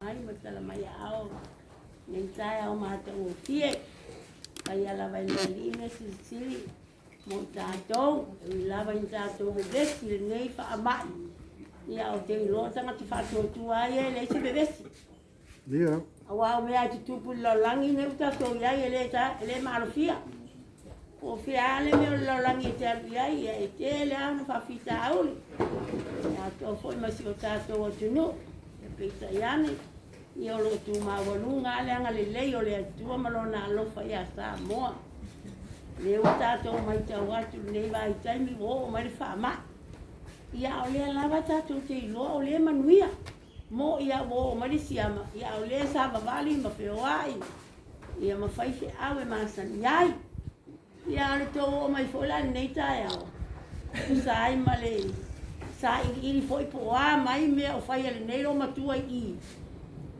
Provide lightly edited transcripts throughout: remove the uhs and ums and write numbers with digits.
mai ma tala mai aao lenei taeao matagofie. Paia lava i le Alii mea silisili mo i tatou, e ui lava ina tatou vevesi i lenei faamai, ia ou te iloa o tagata faatuatua lava ia e leai se vevesi. Ia. Aua o mea e tutupu i le lalolagi nei ua tatou i ai e le, e le maalofia. Po o fea lava le mea o le lalolagi e te alu i ai, ia e tele lava ona faafitauli. E atoa foi ma si o tatou atunuu. Ia peitai ane, ia o lo o tumaualuga lava le agalelei o le Atua ma Lona alofa ia Samoa. O lea ua tatou matau atu i lenei vaitaimi ua oo mai le faamai. Ia a o lea lava tatou te iloa o lea e manuia. Mo'i a ua oo mai le siama, ia a o lea e savavali ma feoai, ia ma faifeau e masani ai. Ia a o le tou oo mai foi la i lenei taeao, e tusa ai ma le sailiili foi po o a mai mea o fai a lenei loomatua i i.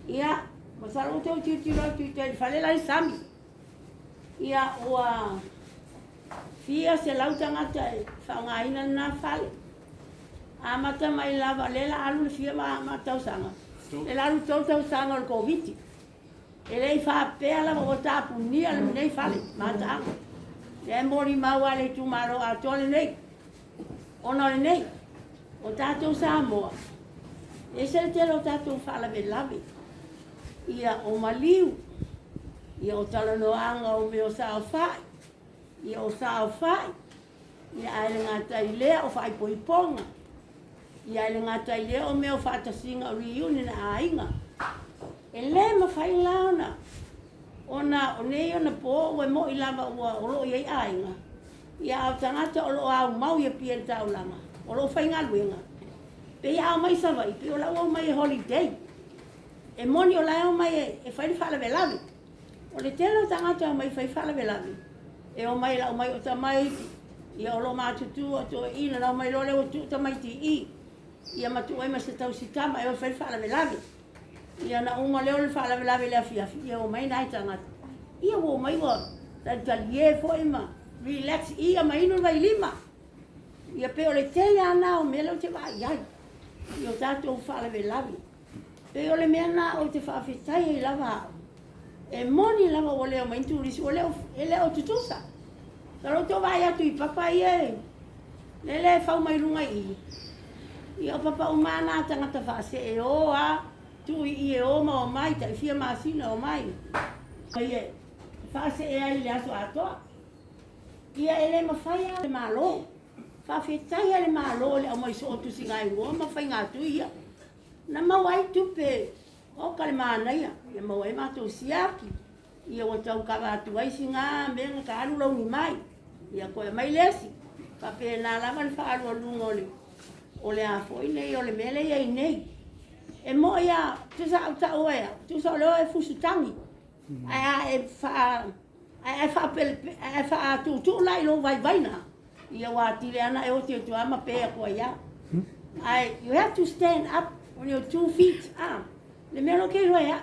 Ia, masalo ua tou tilotilo atu i tai i le fale la e i le sami. Ia ua fia selau tagata e faaaogaina lena fale. Amata mai lava, lea la alu le fia ma tausaga, lea la alu le 3 tausaga o le Koviti. E le i faapea lava ua tapunia lenei fale mataaga. Lea e molimau lava le itumalo atoa lenei, ona o lenei, o tatou Samoa, e ese le tele o tatou faalavelave, ia o maliu, ia o talanoaga o mea o saofai, ia o saofai, ia ae le gata i lea o faaipoipoga, ia ae le gata i lea o mea o faatasiga o reunion a aiga. E le mafai la ona ona o nei ona po ua mo'i lava ua o lo o i ai aiga, ia a o tagata o lo o aumau i Apia i le taulaga, o lo o faigaluega, pei a omai i Savaii, pei o la ua omai e holiday. E moni o la e omai e fai le faalavelave. O le tele o tagata e omai e fai faalavelave, e omai e lau mai o tamaiti, ia o lo o matutua, o toeaiina, na omai loa lea ua tuu tamaiti i i, ia ma tuu ai ma se tausitama e o e fai le faalavelave. Ia ona uma lea o le faalavelave i le afiafi, ia omai nai tagata, ia ua omai ua talitalie foi ma relax ia ma inu le vailima. Ia pei o le tele lava lena o mea lea ou te vaai ai i o tatou faalavelave. Pei o le mea lena ou te faafetai ai lava au. E moni lava ua le omai ni turisi, ua le o, e le o tutusa. Masalo ua tou vaai atu i papa ia e lele e fau mai luga i i. Ia o papa uma lava na a tagata faasee e o lava, tuu i i e o ma omai, tai fia masina omai. Ia e faasee ai i le aso atoa. Ia e le mafai lava le Malo. Faafetai lava i le Malo i le aumai soo o tusigaigoa ma faigatui ia. Na maua ai tupe, oka le manaia, ia maua ai matou siaki, ia ua tau kava atu ai sina mea na ka alu launi mai, ia toe aumai le isi. Faapena lava le faaalualuga o le o le a foi nei o le mea lea e i ai nei. E moi lava, tusa au tau ai au, tusa o le o e fusu tagi, ae a e faa ae a e faapele ae a e faatuutuu la i lou vaivaiga, ia ua atili lava ona e oti atu lava ma pe atu ai lava. Ae you have to stand up on your two feet, ah, le mea lea ou te iloa e au.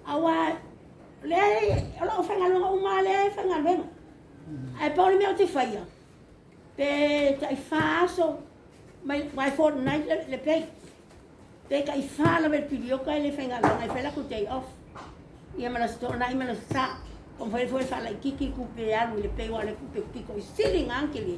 Aua lea o lau faigaluega uma lava lea e faigaluega. Ae pau le mea ou te faia, pe tai fa aso mai aua e fortnight le pay. Pe tai fa lava i le pilioka e le faigaluega ai, fai latou day off. Ia ma le Aso Toonai ma le Aso Sa. Taumafai foi e faalaitiiti le tupe e alu i le pay aua o le tupe pito i sili lena ona tele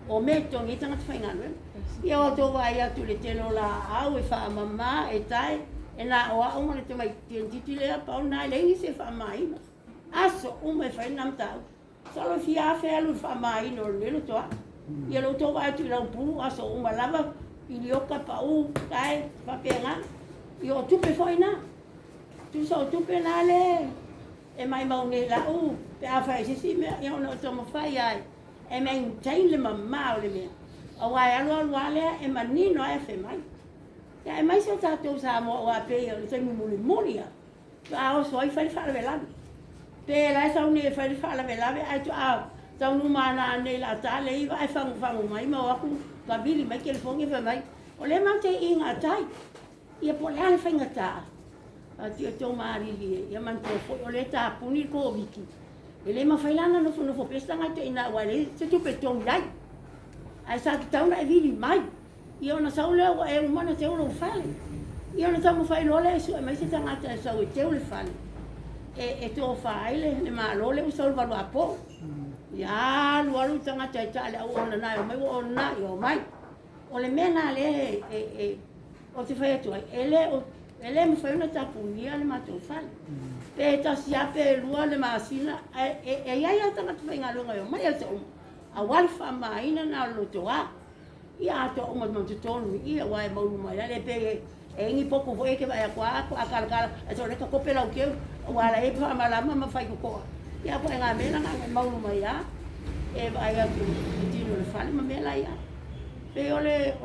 o mea e totogi ai tagata faigaluega. Ia ua outou vaai atu i le tele o laau e faamama e tae, e na o au ma le tamaitiiti lea, pau lena e leai nisi e faamamaina. Aso uma e fai lena mataupu. Masalo e fia afe alu i le faamamaina o lenei lotoa. Ia lea ua outou vaai atu i lau aso uma lava, pilioka, pau, tae, faapena. Ia o tupe foi na. Tusa o tupe na lea e maimau nei i lau pe a fai ai se isi mea, ia ona o taumafai lava e maintain le mama o le mea, aua e alu alu lava lea e manino lava e afe mai. Ia aemaise o tatou Samoa aua pei o le taimi mulimuli lava faatoa oso ai fai le faalavelave. Pe la e sau nei e fai le faalavelave ae toa taunuu mana nei o le a ta le 9 ae fagufagu mai ma o atu tavili mai telefoni fai mai o lea matou te i gatai. Ia po o le a le faigata, a tou malilie, ia manatua foi o lea e tapuni le Koviti, e le mafai la ona nofonofo pea se tagata i ina aua e leai se tupe e totogi ai. Ae sa tatau ona e vili mai, ia ona sau lea ua e uma ona teu lou fale. Ia ona taumafai loa lea e sue mai se tagata e sau e teu le fale e tofa ai le Malo lea ua sau i le valuapo. Ia alu alu le tagata e taa le auauna na e omai ua ona, ia omai. O le mea lena lea e ou te fai atu ai, e le mafai ona tapunia le matou fale. Pe tasi lava pe lua le masina, ae e i ai lava tagata faigaluega e omai aso uma, aua le faamamaina lena o le lotoa. Ia atoa uma ma totonu i i, aua e maulu mai lava, le pei e i ai ni potu foi e te vaai atu lava a talatala ae sole tatope lau keu, aua la e i ai faamalama ma faitotoa. Ia a ituaiga mea la na e maulu mai lava e vaai atu i le tino o le fale ma mea la e i ai. Pei o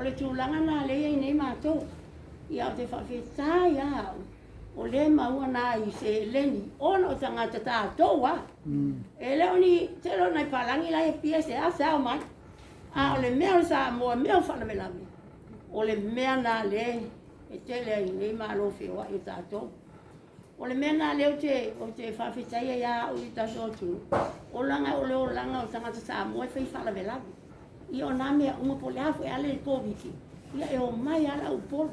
le tulaga lena lea e i ai nei matou. Ia ou te faafetai lava au, o lea e maua nai seleni ona o tagata tatou lava. E le o ni tele o nai palagi la e i Apia e seasea omai. A o le mea o le Samoa, mea o faalavelave, o le mea lena lea e tele ai nei malo feoai o tatou. O le mea lena lea ou te faafetai ai lava au i le tatou atunuu, o leaga o le olaga o tagata Samoa e fai faalavelave. Ia o na mea uma po o le a foi lava le Koviti, ia e omai lava le au Upolu.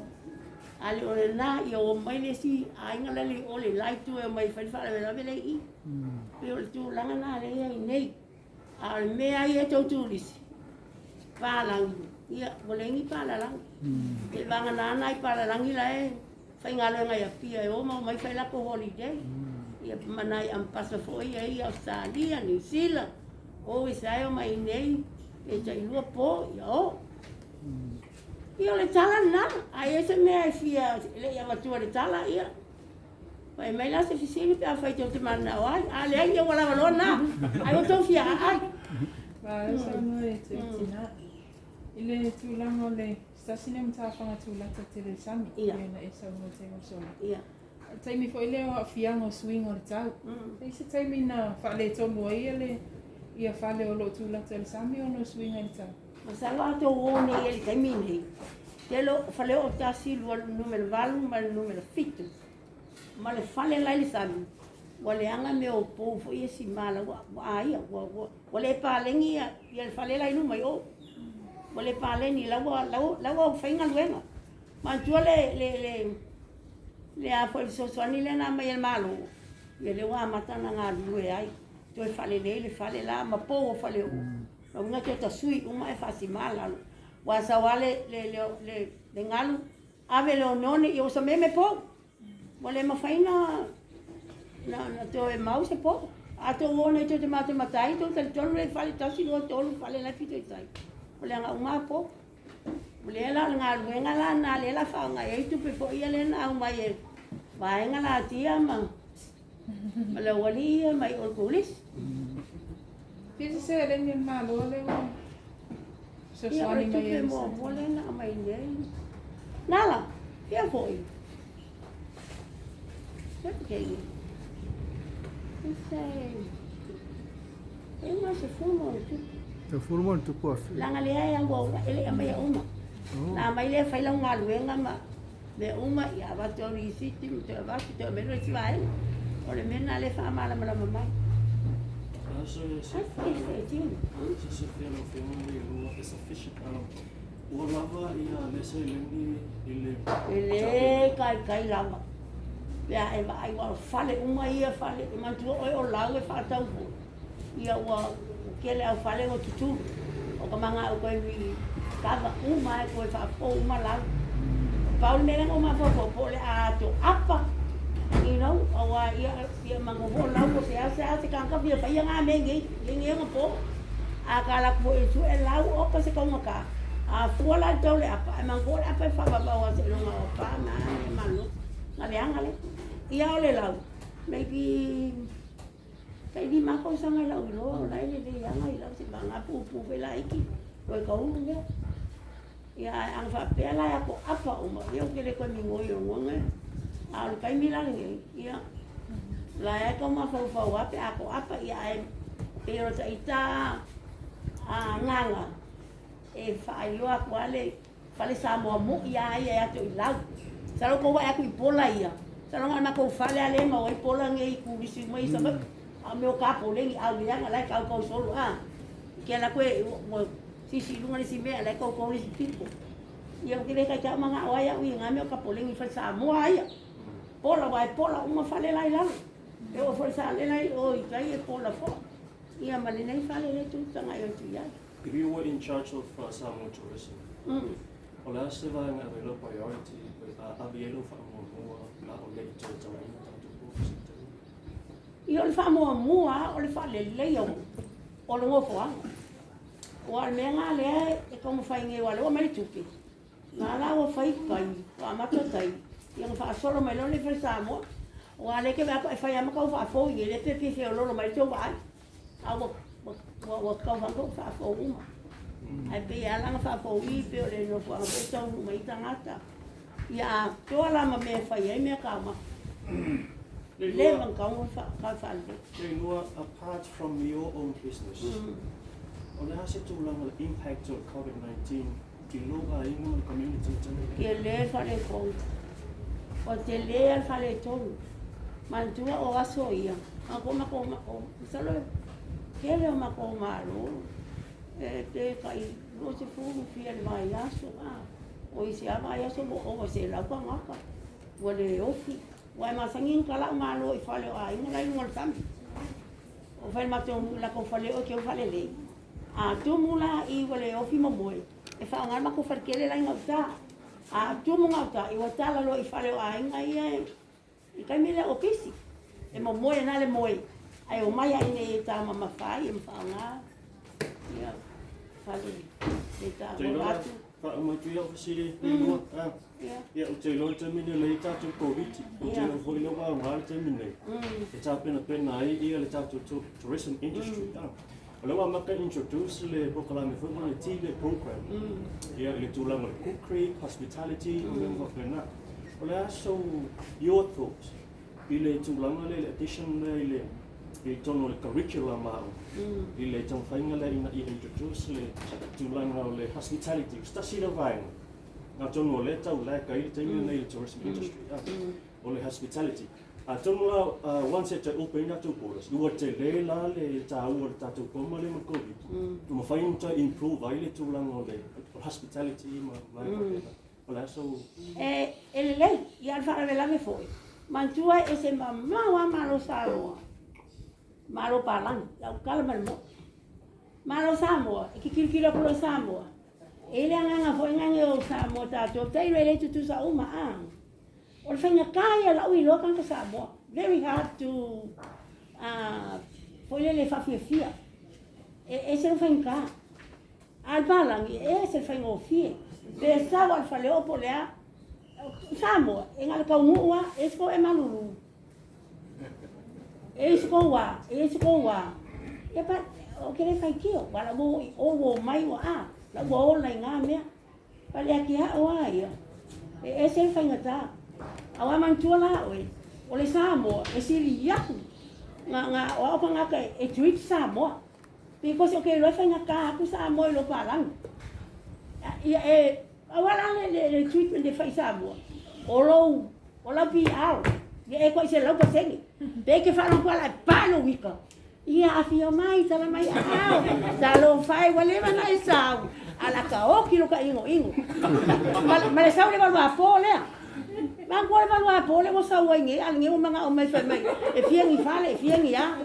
A le o lena, ia omai le isi aiga la le i o le la itu e omai e fai le faalavelave lea i i. Pei o le tulaga lena lea e i ai nei. A o le mea lava ia e tou turisi, palagi, ia ua leai ni palalagi. E vagana nai palalagi la e faigaluega i Apia e o ma omai fai latou holiday. Ia ma nai ampasa foi ia i Ausetalia, Niu Sila, o i se omai i inei, pe tailua po, ia o. Ia o le tala lena, a i ai se mea e fia, e le i avatua i le tala, ia fai mai la se fesili pe afai tou te mananao ai. A leai, ia ua lava loa lena. Ai ua tou fia aai. Malo saunoa e Tuitina. I le tulaga o le se tasi lea o matafaga tulata tele i le sami, pei ona e saunoa i le taimi ua sola. O le taimi foi lea o aafiaga o suiga o le tau. E i ai se taimi na faaletonu ai le ia fale o lo o tulata i le sami ona o suiga i le tau? Masalo a outou o nei i le taimi lenei, tele o fale o tasi, lua, numera 8 ma le numera 7. Ma le fale la i le sami, ua leaga mea o pou foi ia sima la ua aia, ua le paleni ia le fale la i luma i o. Ua le paleni, la ua fai galuega. Manatua le a foi fesoasoani lea na aumai e le Malo, ia lea ua amata ona galulue ai, toe faalelei le fale la ma pou o fale o. Lona uiga toe tasui uma ae faasima lalo. Ua sau lava le galu, ave le oneone, ia ua sameme pou. Ua le mafai na toe mau se pou. A tou o nei tou te matamatai, tou talitonu le fale 1, 2, 3, fale la e pito i tai. O leaga uma lava pou. O lea la o le galuega la lena lea la faaaoga i ai tupe foi ia lea na aumai e vaega latia ma le aualii ia mai o le turisi. Fia se seleni a le Malo lea ua fesoasoani mai ai? Ia, o le tupe muamua lea na aumai nei. Nala, fia foi? E ma se fulu ma ona tupu. E fulu ma ona tupu afe. Leaga lea e au e le i aumaia uma. Na aumai lea fai lau galuega ma mea uma, ia avatu au lisiti ma toe avatu, toe aumai loa isi vaega. O le mea lena lea e faamalamalama mai. Se silafia e lau Afioga e sufficient, ua lava ia le seleni i le E le taitai lava. Pe a e vaai aua o fale uma ia fale, e manatua oe o lau e faatau foi, ia ua tele au fale ua tutulu. O ka manao toe nui kava uma e toe faafou uma lau. Pau le mea lea na ou mafaufau po o le a ato apa, you know, aua ia ia manatua foi o lau o seasea se tagata fia faia na mea nei, nei ona po. A ta alu atu foi e sue lau oka se taugata, a fua la i le tau o le apa, ae manatua o le apa e faavavau lava seiloga o pa ma a mea malolo. Na leaga lea. Ia o le lau, maybe tai 5 tausaga i lau iloa o la e lelei lava nai lau seiavagana pupu foi laiti, toe taulu lea. Ia ae ana faapea la e ato apa uma, ia ou te le toe migoi i lona e. A o le taimi la lenei, ia la e tau mafaufau lava pe a ato apa, ia ae pei o le ita agaga e faailoa atu lava le fale Samoa moi lava ia e ato i lau. Masalo tou vaai atu i pola ia, masalo na o le matou fale lava lea e maua ai pola nei i turisi uma i Savaii. A o mea o tapoleni au leaga la e tautau solo a. Ke ala atu e ua sisi i luga le isi mea, la e tautau le isi pito. Ia ou te le taitai mana'o ai a'u i gā mea o tapoleni i fale Samoa a ia. Pola aua e pola uma fale la i lalo. E oo foi i le salega i o i tai e pola foi. Ia ma lenei fale lea tou te tagai atu i ai. If you were in charge of Samoa Tourism, o le a se vaega e ave ai lau priority, a ave i ai lau faamuamua a o le i toe talaina tatou borders i le taimi lenei? Ia o le faamuamua lava o le faaleleia o le nofoaga. Aua o le mea lena lea e taumafai nei aua o lea ua aumai le tupe, na la ua fai tai, ua amata tai, ia ona faasolo mai loa lea i fale Samoa. Aua o lea e te vaai atu e fai lava ma tau faafou i inei, lea pe fia feoloolo mai ai le tou vaai. A ua ua tatau foi ona faafou uma. Ae pei e ala ona faafou i pei o le nofoaga foi e taunuu mai ai tagata. Ia atoa la ma mea e fai ai meataumafa. Leva ona tatau ona faalelei. Leilua, apart from your own business, o le a se tulaga o le impact o le COVID-19 i lou aiga ma le community i taimi nei? Tele faaletonu. Ua tele lava le faaletonu. Manatua o aso ia, masalo tele o matou malo pe tai 20 fia i le vaiaso, o isi lava vaiaso ua ova i le 100 tagata ua le ofi. Aua e masani ona tala'u malo i fale o aiga la e i luga o le sami. O fai le matou nuu i latou fale o te o faalelei. A tumu la i ua le ofi momoe, e faaaoga le matou faletele la e i gauta. A tumu gauta, ia ua tala loa i fale o aiga ia i taimi lea ua pisi. E momoe na le moe, ae omai lava i inei e taumamafa ai ma faaaoga ia fale e taua atu. Faauma atu ia fesili lua. Ia, ou te iloa i le taimi nei o lea e i ai tatou Koviti. Ou te iloa foi o lea ua aoga le taimi nei e tapenapena ai ia le tatou tourism industry. O lea ua amata introduce le polokalame foi lea o le TVET program ia i le tulaga o le cookery, hospitality ma mea uma faapena. O le a sou your thoughts i le tulaga lea i le addition lea i le i totonu o le curriculum a aoga i le taumafaiga lea ina ia introduce le tulaga o le hospitality, o se tasi lea o vaega atonu o lea e tau lag ai le taimi lenei i le tourism industry o le hospitality. Atonu la once e toe open ai tatou borders, ua tele la le taua o le tatou poma lea ma le Covid, ua mafai ona toe improve ai le tulaga o le hospitality ma vaega faapena. O le a sou... E lelei, ia a o le faalavelave foi, manatua e ese mamao lava Malo Samoa, Malo palagi, lau tala ma le moni. Malo Samoa, e te tilotilo atu loa i Samoa, e i ai le agaga foi lea o Samoa tatou, tailo e le tutusa uma a. O le faigata ia o lau iloa tagata Samoa, very hard to foi lele faafiafia, e ese le faigata. A o le palagi, e ese le faigofie, pe sau lava i le faleoo po o le a. O Samoa, e na o le taunuu lava, e ese kou e malulu, e ese kou a, e ese kou a. Ia but ou te le faitio, aua o la ua oo i o ua omai ua a, la ua ola i na mea. But ia te a'u lava ia, e ese le faigata. Aua manatua la oe, o le Samoa e sili atu na o au tagata e treat Samoa. Because ou te iloa e faigata atu Samoa i lo palagi. Ia e, aua la le treatment e fai i Samoa, o lou, o lau PR, ia e toai 100%. Pe e te faalogo atu lava e pa lou ika, ia afio mai, tala mai aao, talofa e, ua leva ona e sau, ae o le a taoki lota inoino. Ma le sau i le 8 apo lea. Manatua le 8 apo lea ua sau ai nei, a o lenei ua manao mai fai mai, e fia ni fale, e fia ni a.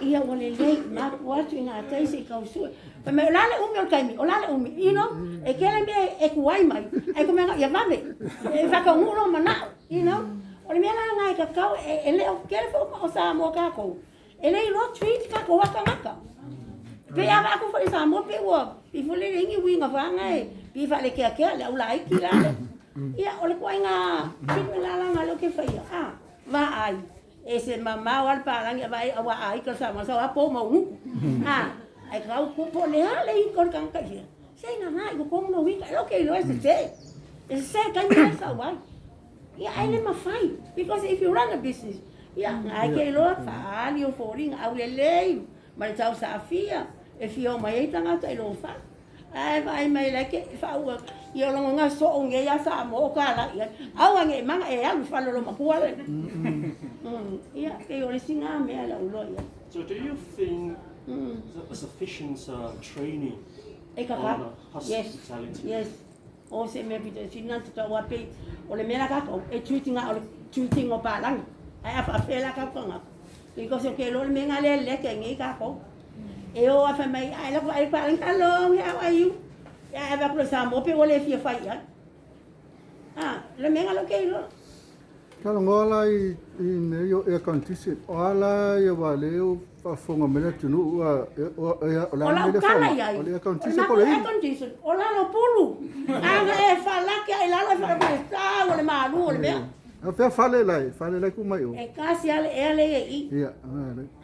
Ia ua lelei, mapu atu i gatai se i tau sue. Fai mai, o le a le umi o le taimi, o le a le umi, you know, e tele mea e tuai mai, ae tou mea ia vave, e faataunuu lou manao, you know. O le mea la lena e tatau, e le o tele foi o Samoa tatou, e le iloa treat tatou a tagata. Pei a vaai atu foi i Samoa pei ua pei foi lele i ni uiga vaga e pei faalekeakea le au laiti la le. Ia o le ituaiga treatment la lena lea ou te faia, a vaai e se mamao lava le palagi a vaai aua a ika le Samoa sau lava pou ma ugutu. A ae tau po o le a le ika o le tagata i fea. Se gagā i totonu lou ika, e ke iloa e sese. E sese taimi lea e sau ai. Ia ae le mafai because if you run a business, ia ae ke iloa faaali o foliga aulelei ma le tausaafia e fia o mai ai tagata i lou fale. Ae vaai mai la ke faaua ia o lagona soo nei ia Samoa o tala i ai. Aua ne i maga e alu i fale o lou matua le. Ia pei o le isi na mea lau iloa i ai. So do you think sufficient training E on kaka. Yes. hospitality Yes. O se mea pito sili ona tatau a pei o le mea la tatou e treat ina o le treat ina o palagi ae a faapefea la tatou tagata because ou te iloa le mea lena lea e leke ai nei tatou e o a fai mai a e alu atu vaai le palagi hello how are you ae ave atu loa i Samoa pei ua le fia fai i ai a le mea lena lea ou te iloa. Talanoa la i mea ia o air condition, o a la ia aua o lea ua faafofoga mai le atunuu, o le a le mea lea e faaaoga? O le air condition po o le air condition, o lalo pulu. A na e falake ai lalo e falake le tau o le malu o le mea. A fea fale la e, fale la e tuu mai o? E kasi lava le ea lea i i. Ia,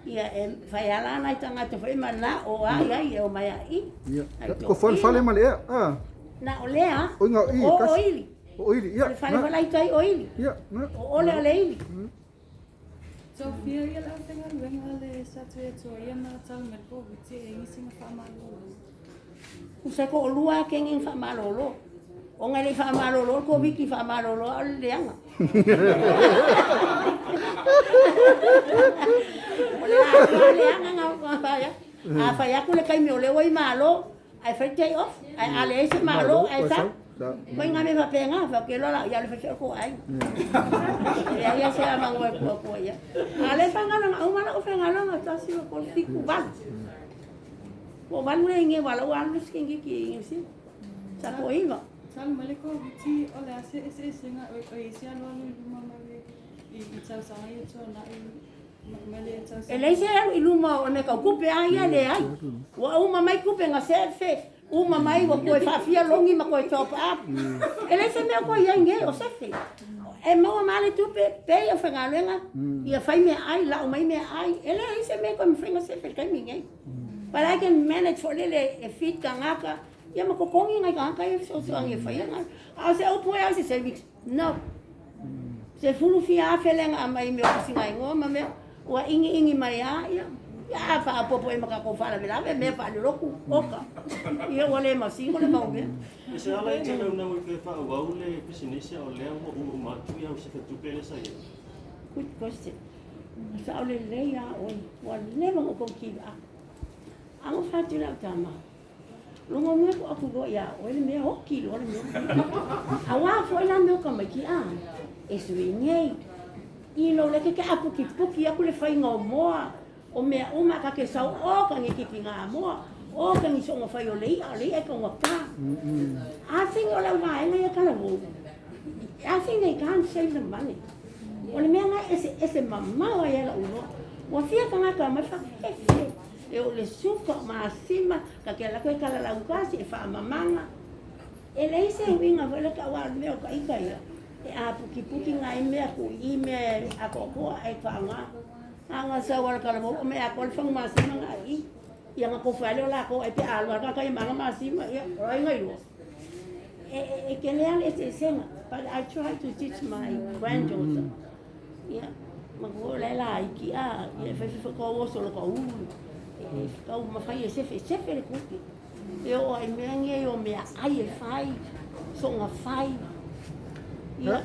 Ia, e fai lava la nai tagata foi ma na o a i ai e o mai a i. Ia, ko fale fale ma le ea, a? Na o lea, o ina o i, o ili. O ili, ia. O le fale foi la i tai o ili. Ia, na. O ole o le ili. Tofia ia le aufaigaluega a le sa Tuiatua ia na talu mai le Koviti e gisi na faamalolo. Usa ko olua ke ngi faamalolo. O ngai le faamalolo le Koviti faamalolo a o le leaga. O le a leaga nga fai. A fai atu le taimi o lea ua i malo, ae fai day off, ae a leai se malo, ae sa. Koe ngā mea whapea ngā, wha ke lola, ia le whawhia ko ai. Ia ia se ama ngoe kua kua ia. A le whangalonga, au mala o whangalonga, tasi wa kol fiku valu. Po valu le inge wala o alu ski ngi ki inge si. Sa ko iwa. Talu mai le Koviti o le a se eseesega o isi alualu i luma ma le i tausaga ia tuanai ma le tausaga. E leai se alu i luma o le mea tau kupe a ia leai. Ua uma mai kupe nga sefe, uma mai ua koe faafia logi ma koe top up. E leai se mea o koe i ai nei o sefe. E maua ma le tupe, pay au faigaluega, ia fai meaai, lau mai meaai. E leai se mea koe mafai ona sefe i le taimi nei. But I can manage foi lele e feed tagata, ia ma totogi nai tagata ia fesoasoani e faia nai. A o se upu e au se savings, no. 10,000 lea na aumai i mea o tusigaigoa ma mea, ua igiigi mai lava ia, ia a faaopoopo i ai ma tatou faalavelave, mea faalelotu, oka. Ia ua le masino le mau mea. E se ala e te naunau ai pe faaauau le pisinisi a o lea ua umauma atu ia au sefetupe lea sa i ai? Good question. Sao lelei lava oe, ua leva ona ou tau give up. Alofa atu i lau tama. Logo mea ko aku loa iā oe le mea oki loa le mea. Auā foi la mea o tamaiti a, e sui nei. I lo le ke ke apuki puki aku le whainga o moa, o mea uma ka ke sau o ka ngi kiki ngā moa, o ka ngi songa whai o le ia, o le ia e ka unga pā. I think o lau vaenga ia kalavu. I think they can't save the money. O le mea nga ese ese mamao ai ala uloa. Ua fia tagata mai whakawhefe. E o le suka, o masima, ka ke ala koe kalalau kasi e whaamamanga. E leai se uiga foi le ka aua o le mea o ka ika ia. E apukipuki ngai mea ku i mea e akoakoa e whaanga. Anga sau ala kalavu o mea akoa le whangu masima nga i. Ia nga kofu ale o lako ai pe aloa ka kai manga masima ia o ai ngai lua. E kele ale e eseesega. But I try to teach my granddaughter. Ia, ma ko le la iki a, ia fai fai ko o solo ka ulu. E kau ma fai e sefe, sefe le kupi. E o ai mea nge o mea ai e fai, songa fai. Ia.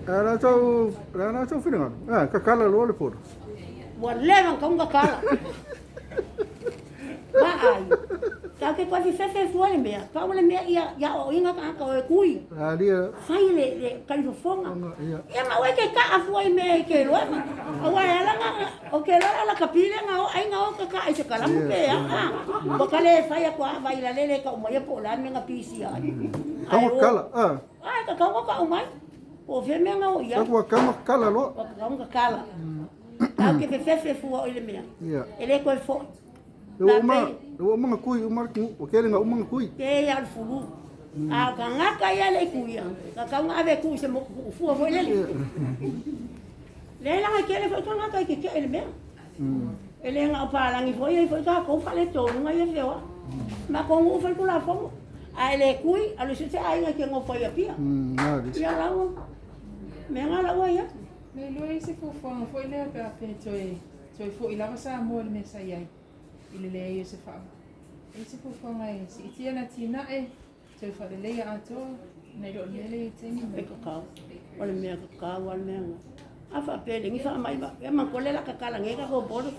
La tau, la tau whiringa. Ah, ka kala loa le poto. Ua leva ka unga kala. Ma ai. Ka ke koe fefefe fua le mea. Pau le mea ia ia o inga ka ka o e kui. Alia. Fai le le kalifofoga. Ia. Ia ma oe ke kaa fua i mea i ke loa ma. Aua e ala nga o ke loa ala ka pile nga o ai nga o ka ka ai se kalamu pe a. Ua ka le fai aku a vai la lele ka uma ia po o le a mea nga pisi ai. Ka kala. Ah. Ai ka ka ka umai. Po o fea mea nga o ia. Ka ua ka kala loa. Ua ka ka kala. Tau ke fefefe fua o i le mea. Ia. E le koe foi. Le ua uma, le ua uma nga kui, uma o kele nga uma nga kui. Te ia o le fulu. A o ka ngaka ia le kui ia. Ka kau nga ave kui se mo ku fua foi lele. Le langa kele foi ka ngaka i ke ke le mea. E le nga o palangi foi ai foi ka kou fale tolu nga ia feoa. Ma ko ngu foi kula fongo. A e le kui, a le se ai nga ke ngo foi apia. Ia laua. Mea nga laua ia. Le iloa i se fuafuaga foi lea pe a pe toe toe fo'i lava Samoa i le mea sa i ai i le leai o se faamai. E i se fuafuaga e siitia le atinae, toe faaleleia atoa, nai lo o le mea lea i le taimi E nei. kakau. O le mea kakau a le mea nga. A faapea le gi faamai ma ia ma kole la kakala nge ka ko bolo.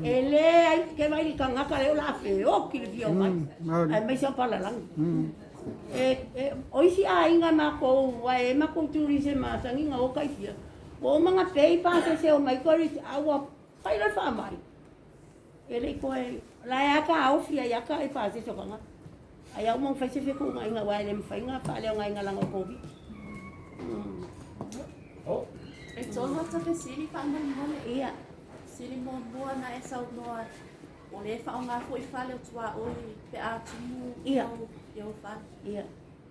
E le ai ke vai le kangaka le o la feoki le fia o mai. Ai mai se o palalangi. E, e, o isi aiga makou, ua e makou tourism masani na o kaifia. Ua uma ona pay pasese o mai koe a ua fai loa le faamai. E le i toe, la e a taofi ai a ka i pasese o tagata. Ai a uma ona fai se fetuunaiga aua e le mafai ona faaleaogaina leaga o Koviti. E tolu ata fesili faamolemole. Ia. Fesili muamua na e saunoa o lea e faaaoga foi fale o tuaoi pe a tumu Ia. i ou fale. Ia.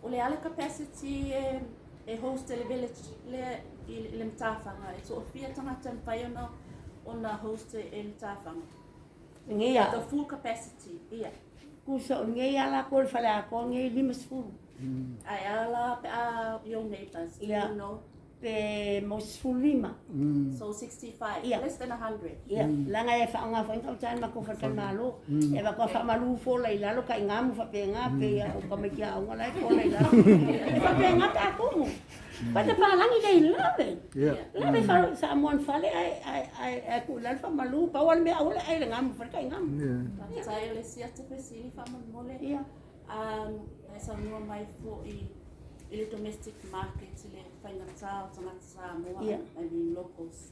O le a le capacity e e host e le village lea i le Matafaga? E toafia tagata e mafai ona host e Matafaga? Lenei a. The full capacity. Ia. Tusa o lenei a latou le fale atoa lenei 50. Ae a la pe a your neighbors, do Ia. you know? Pe mau 15. So 65, Ia. less than 100. Ia, leaga e faaaoga foi gauta le matou faletalimalo. E avatu a faamalu fola i lalo taigamu faapena pei o tamaiti aoga la e fola i lalo. E faapena pe a tumu. But the palagi they love it. Yeah. Love it falo Samoan fale ae ae ae ae tuu i lalo faamalu pau lava le mea aua le ai le gamu fale taigamu. Yeah. Faafetai o le isi ata fesili faamolemole. Ia. Na e saunoa mai foi i le domestic market i le faigata o tagata Samoa, I mean locals.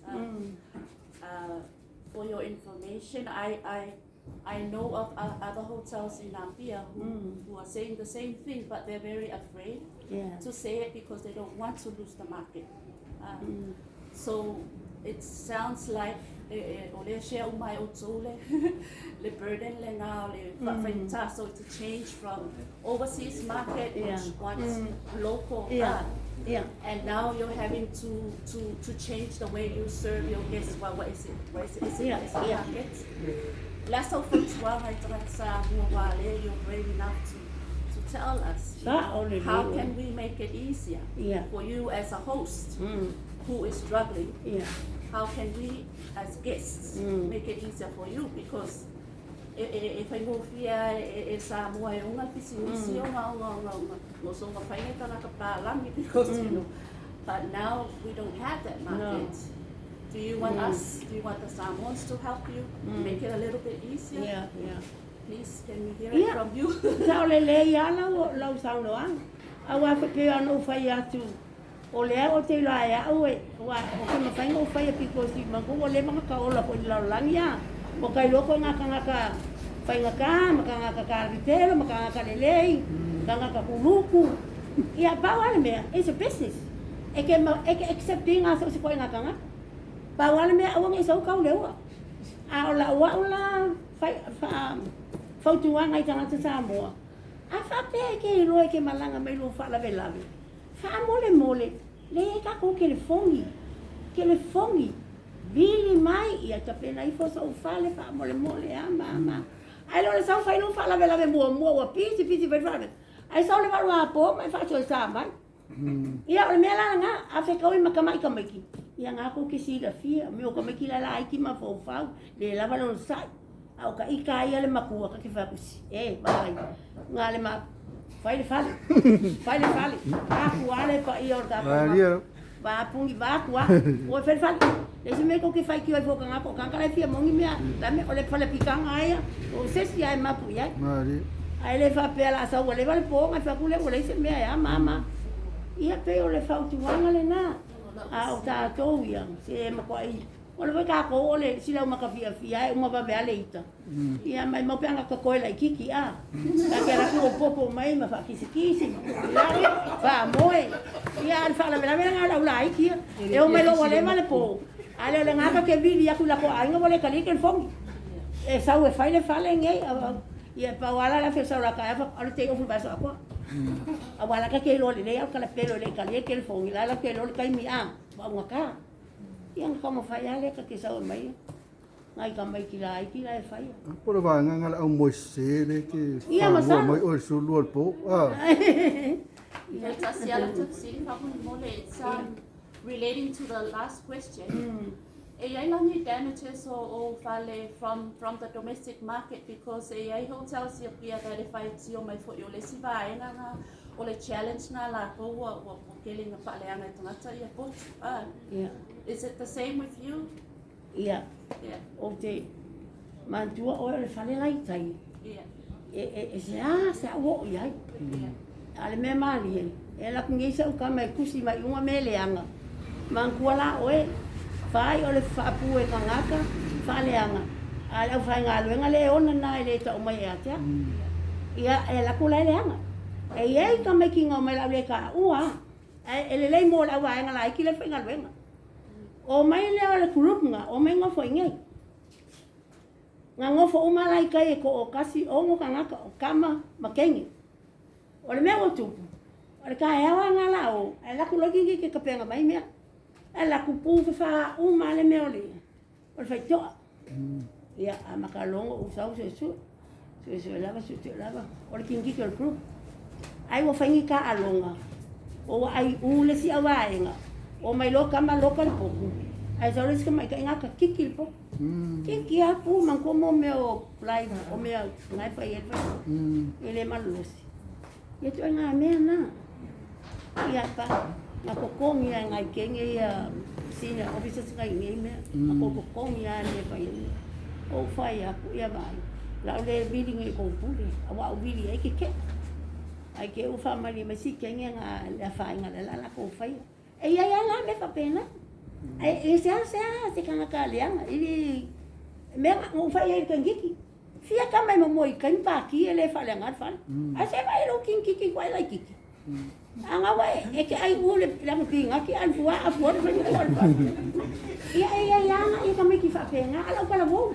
For your information, I, I, I know of other hotels in Apia who, who are saying the same thing, but they're very afraid to say it because they don't want to lose the market. So it sounds like o lea share uma e outou le, le burden lena o le faafaigata. So it's a change from overseas market which wants local. And now you're having to change the way you serve your guests. Well, what is it? What is it? Is it is it market? Last of fautuaga i tagata Samoa ua lea you're brave enough to tell us. Sa'o lelei How oe. can we make it easier for you as a host who is struggling? How can we as guests make it easier for you? Because e, e, e faigofie e, e Samoa e oga le pisinisi oga oga oga oga gosoga fai le tagata palagi because but now we don't have that market. Do you want us, do you want the Samoans to help you make it a little bit easier? Yeah. Please, can we hear it from you? Sa'o lelei lava lau lau saunoaga. Auā foi pei ona ou fai atu, o lea ou te iloa e a'u e, ua o ke mafai ona ou faia pikosi manatua ua leva ona taola foi i le lalolagi a. Ua ka iloa koe gā tagata faigata ma tagata talapepelo ma tagata lelei, tagata kuluku. Ia pau lava le mea, it's a business. E ke ma e ke accept ina so o se koaiga tagata. Pau lava le mea aua nei sau tau le ua. A o la'u a'u la fai faa fautuaga i tagata Samoa, a faapea e ke iloa e ke malaga mai lou faalavelave, faamolemole, lea e tatou telefoni, telefoni, vili mai, ia tapena ifo sou fale faamolemole a ma ma. Ae le o le sau fai lou faalavelave muamua ua pisi pisi fai le faalavelave, ae sau le vaeluapo ma e faasoesa mai. Ia o le mea la lena, a fetaui ma tama'i tamaiti, ia na tou te silafia, mea o tamaiti la laiti mafaufau, le lava le onosa'i. A o ta'ita a ia le matua ta te fai atu, si, e, vaai, na le ma, fai le fale, fai le fale, vaeatu lava le paia o le tatou Malie. Vaapuni, vaeatu lava, oi fai le fale. Le isi mea tou te faitio ai fua i tagata, o tagata la e fia moni mea, la mea, o le falepitaga lava ia, o se isi lava e mapu i ai. Malie. Ae le faapea o le a sau ua leva le po ona fai atu lea ua leai se mea e a ma a ma. Ia pei o le fautuaga lena. A o tatou ia, se matuai, o le foi tatou o le silaumaka fiafia e uma vave lava le ita. Ia maimau pe ana totoe laitiiti a. Ta te alu atu ou popo mai ma faakisikisi ma tuu i lalo, faamoe. Ia a o le faalavelave lena o le aulaiti ia. E o mai loa ua leva le po, a le o lena ta te vili atu i latou aiga ua le talia le telefoni. E sau e fai le fale nei, ia pau lava la le afe o sau la taeao fai atu, alu e take off i le vaiaso atoa. Aua o la ta te iloa lelei lava o le talapelo e le i talia le telefoni, la latou te iloa le taimi a, ua augata. Ia ona taumafai lava lea ta te sau e aumai nai tamaiti laiti la e faia. Po o le vaega lena o le aumoe sese lea e te Ia, faamua masalo. mai oe i le 12 o le po. Ah. Ia tasi lava la tafsiri faamolemole. It's relating to the last question. E i ai lagi damages o o fale from the domestic market because e i ai hotels ia pia that e faitio mai foi o le isi vaega na o le challenge na latou ua ua ua tele ina faaleaga e tagata ia potu. Ah, is it the same with you? Ia. Ou te manatua oe o le fale la i tai. E, e, e seā seā ua oo i ai. A o le mea malie, e alu atu nei sau tama e tusi mai i luga mea leaga, manatua la oe, fai o le faapu e tagata faaleaga, a o le aufaigaluega le ona lena e le tau mai ia te au. Ia, e alu atu la e leaga. E i ai tamaiti na omai o le a ou le taua lava, ae e lelei mo le auvaega laiti la e faigaluega. Omai lea o le group lena, omai nofo i inei. Na nofo uma la i tai e toatasi, 6 tagata, o tama ma teine. O le mea ua tupu, o le taeao lava lena o le a o, ae alu atu loa toeitiiti e tapena mai mea. Ae alu atu pu fafa uma lava le mea o le faitotoa. Ia, amata loa ona ou sau suesue, suesue lava, suesue lava, o le kinigiti o le group. Ai ua fai ni taaloga, o ua aiu le isi auvaega, omai loa tama loka le potu, ae sau le isi tamaitai gata kiki le potu. Kiki lava pu manatua mo mea o live, o mea na e fai ai le faitotoa, e le malolosi. Ia ituaiga mea na. Ia pa, na totogi lava e nai teine ia senior officers na i nei mea. Na tou totogi lava e mea e fai ai mea. Ou fai atu, ia vaai, o le a ou le vili nei i tou pule, aua a ou vili i ai e tetee. Ae te i ua faamalie mai si teine na le afaina o lea o le a latou faia. E i ai lava la mea faapena. Ae e seasea se tagata leaga i le mea na ou fai ai i le tamaititi. Fia tama e momoe i tai ma paki e le faaleaga le fale. Ae se vaai i lou kinigiti koe laititi. A na ua e te ai u le afu pinati ae fua a fua le fai le fale. Ia e i ai lava ia tamaiti faapena, a o lau talavou.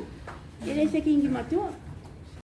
E le se kinigi matua.